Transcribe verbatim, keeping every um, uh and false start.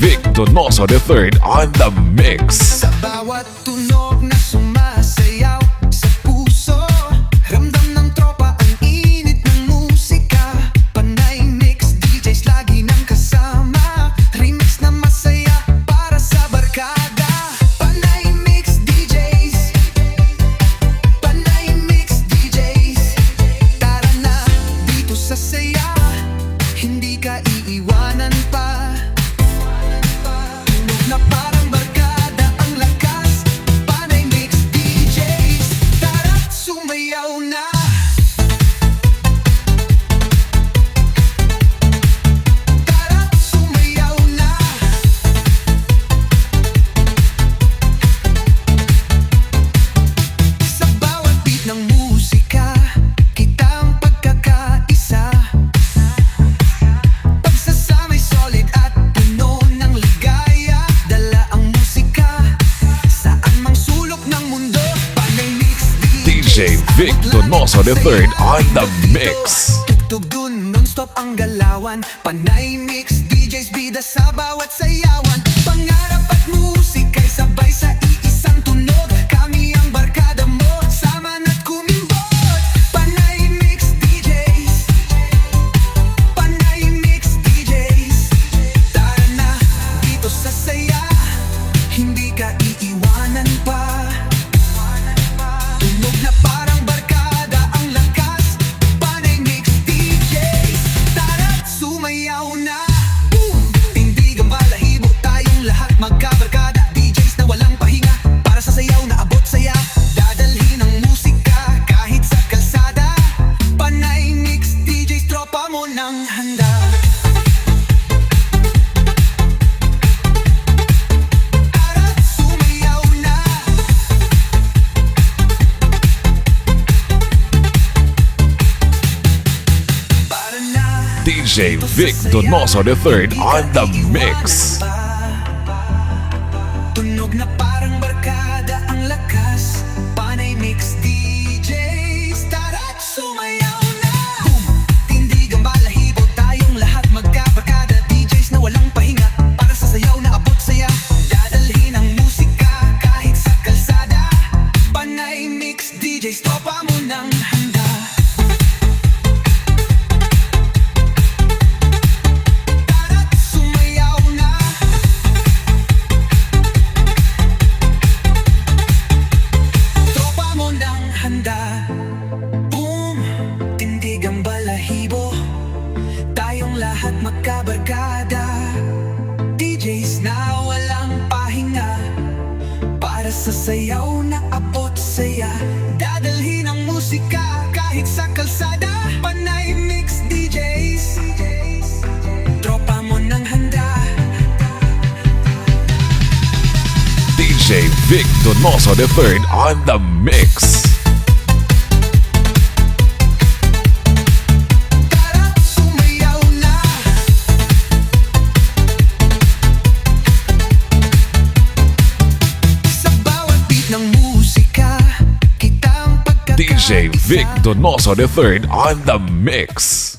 Vic Donoso the third on the mix. Sa bawat tunog na sumasayaw sa puso, ramdam ng tropa ang init ng musika. Panay Mix D Js lagi nang kasama, remix na masaya para sa barkada. Panay Mix D Js, Panay Mix D Js, tara na dito sa saya, hindi ka iiwanan pa. Tunog na parang barkada ang lakas. Panay Mix D Js, tara sumayaw na. Tara sumayaw na. Sa bawat beat ng musika, kita ang pagkakaisa. Pagsasamay solid at puno ng ligaya. Dala ang musika saan mang sulok ng mundo. Panay Mix D J Vic Donoso the third on the mix. Tugtugon non-stop ang galawan. Panay Mix D Js bida sa bawat sayawan. Pangarap at musika'y sabay sa iisang tunog. Kami ang barkada mo, sama na't kumimbot. Panay Mix D Js, Panay Mix D Js, tara na dito sa saya, hindi ka iiwanan pa. Tunog na parang barkada ang lakas. Panay Mix D Js, tara't sumayaw na. Boom! Tindig ang balahibo, tayong lahat magkabarkada. D Js na walang pahinga, para sa sayaw na abot saya. Dadalhin ang musika kahit sa kalsada. Panay Mix D Js, tropa mo nang handa. Tara't sumayaw na. Para na. D J Vic Donoso the third on the mix. Tunog na parang barkada ang lakas. Panay Mix D Js, tara't sumayaw na. Boom! Tindig ang balahibo, tayong lahat magkabarkada. D Js na walang pahinga, para sa sayaw na abot saya. Dadalhin ang musika kahit sa kalsada. Panay Mix D Js, tropa mo nang handa. Tara't sumayaw na. Tropa mo nang handa. Boom! Tindig ang balahibo. Tayong lahat magkabarkada. D Js na walang pahinga, para sa sayaw na abot saya. Dadalhin ang musika kahit sa kalsada. Panay Mix D Js, tropa mo nang handa. D J Vic Donoso the third on the mix. Tara't sumayaw na. Sa bawat beat ng musika, kita ang pagkakaisa. D J Vic Donoso the third on the mix.